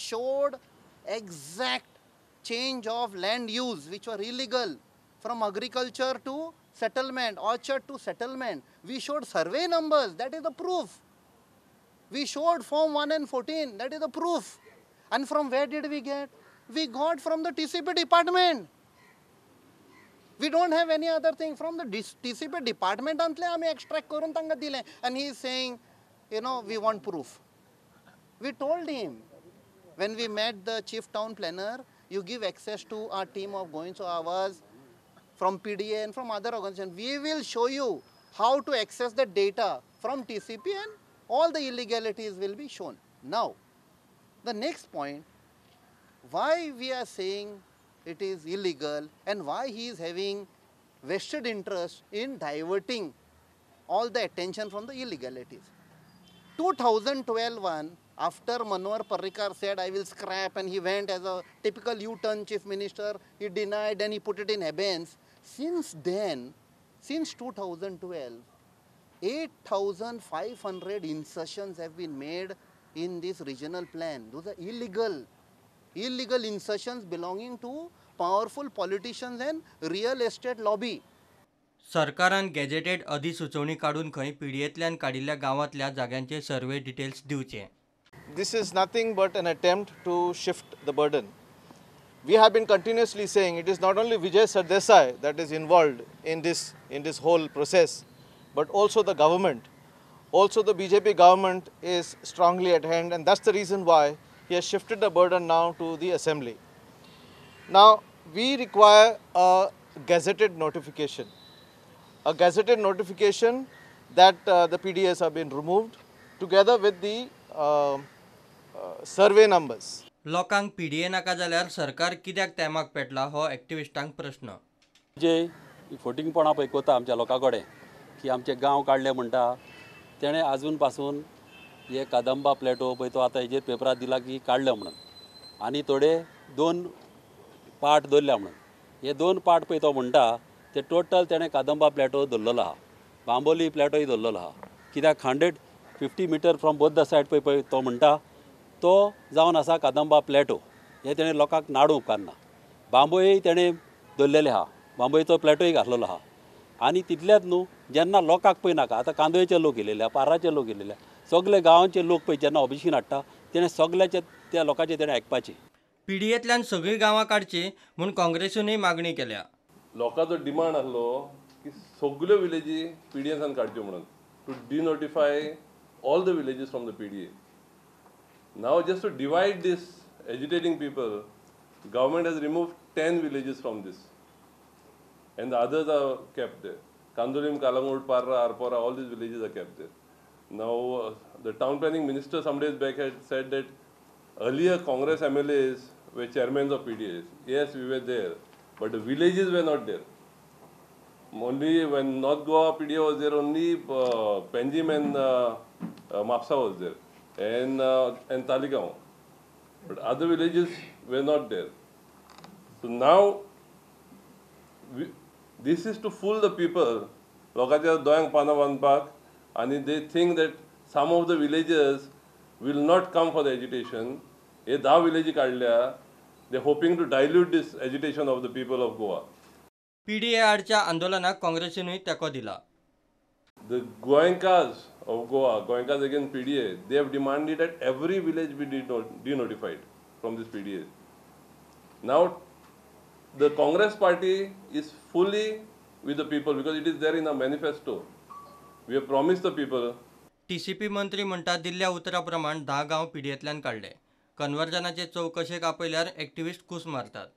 showed exact change of land use which were illegal from agriculture to settlement, orchard to settlement. We showed survey numbers, that is the proof. We showed form 1 and 14, that is the proof. And from where did we get? We got from the TCP department. We don't have any other thing. From the TCP department आमी extract करून तांकां दिलें. And he is saying, you know, we want proof. We told him, when we met the chief town planner, you give access to our team of Goencho Awaaz from PDA and from other organizations. We will show you how to access the data from TCP and all the illegalities will be shown. Now, the next point, why we are saying it is illegal and why he is having vested interest in diverting all the attention from the illegalities. 2012 one, after Manohar Parrikar said, I will scrap, and he went as a typical U-turn chief minister, he denied and he put it in abeyance. Since then, since 2012, 8,500 insertions have been made in this regional plan. Those are illegal. Illegal insertions belonging to powerful politicians and real estate lobby. सरकारान gazetted अधिसुचोवणी काडून खंय पीडीएंतल्यान काडिल्ल्या गांवांतल्या जाग्यांचे survey details दिवचे. This is nothing but an attempt to shift the burden. We have been continuously saying it is not only Vijay Sardesai that is involved in this whole process, but also the government. Also the BJP government is strongly at hand, and that's the reason why he has shifted the burden now to the assembly. Now, we require a gazetted notification. A gazetted notification that the PDAs have been removed together with the survey numbers. लोकांक PDA नाका जाल्यार सरकार कित्याक तेमाक पेटला हो एक्टिविस्टांक प्रश्न. जे फटींगपणां पळय कोता आमच्या लोकां कडेन की आमचे गांव काडले म्हणटा, तेणें आजून पासून हे कादंबा प्लेटो पळय तो आतां हेजेर पेपरार दिला की काडले म्हणून, आनी थोडे दोन पार्ट दवरल्या म्हणून. हे दोन पार्ट पळय तो म्हणटा ते टोटल तेणें कादंबा प्लेटो दवरलेलो आहा, बांबोली प्लेटोय दवरलेलो आहा. कित्याक 150 meter from both the side पळय पळय तो म्हणटा तो जावन आसा कादंबा प्लेटो. हे तेणें लोकांक नाडूंक उपकारना. बांबोळी तेणें दवरलेले आहा, बांबोळीचो प्लेटोय घातलेलो आहा. आनी तितलेंच न्हू, जेन्ना लोकांक पळय नाका, आतां कांदोळेचे लोक येयलेले आहा, पार्राचे लोक येयलेले आहा, सगळे गांवांचे लोक पळय जेन्ना ऑब्जेक्शन हाडटा तेणें सगळ्याचे त्या लोकांचे तेणें आयकपाचें. पीडीएंतल्यान सगळीं गांवां काडचीं म्हूण काँग्रेसीनूय मागणी केल्या. लोकांचो डिमांड आसलो की सगळ्यो विलेजी पीडीएसान काडच्यो म्हणून, to denotify all the villages from the PDA. Now just to divide this agitating people, government has removed 10 villages from this and the others are kept there. Candolim, Calangute, Parra, Arpora, all these villages are kept there. Now the town planning minister some days back had said that earlier Congress MLAs were chairmen of PDAs. Yes, we were there, but the villages were not there. Only when North Goa PDA was there, only Panjim and Mapsa was there, and Taligaon. But other villages were not there. So now, this is to fool the people. लोकांच्या दोळ्यांक पानां बांदपाक, आनी they think that some of the villages will not come for the agitation. हे 10 विलेजी काडल्या, they hoping to dilute this agitation of the people of Goa. PDA आडच्या आंदोलनाक काँग्रेसीनूय तेंको दिला. The Goenkas of Goa, Goenkas against PDA, they have demanded that every village be denotified from this PDA. Now, the Congress party is fully with the people because it is there in our manifesto. We have promised the people. TCP मंत्री म्हणटा दिल्ल्या उतरा प्रमाण 10 गांव पीडीएंतल्यान काडले. कन्वर्जनाचे चवकशेक आपयल्यार activist कूस मारतात.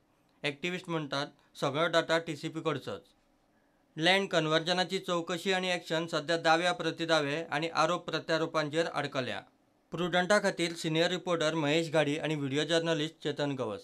Activist म्हणटात सगळो डाटा टीसीपी कडचोच. लँड कन्वर्जनाची चवकशी आनी एक्शन सध्या दाव्या प्रतिदावे आनी आरोप प्रत्यारोपांचेर आडकल्या. प्रुडंटा खातीर सिनियर रिपोर्टर महेश घाडी आनी व्हिडिओ जर्नलिस्ट चेतन गवस.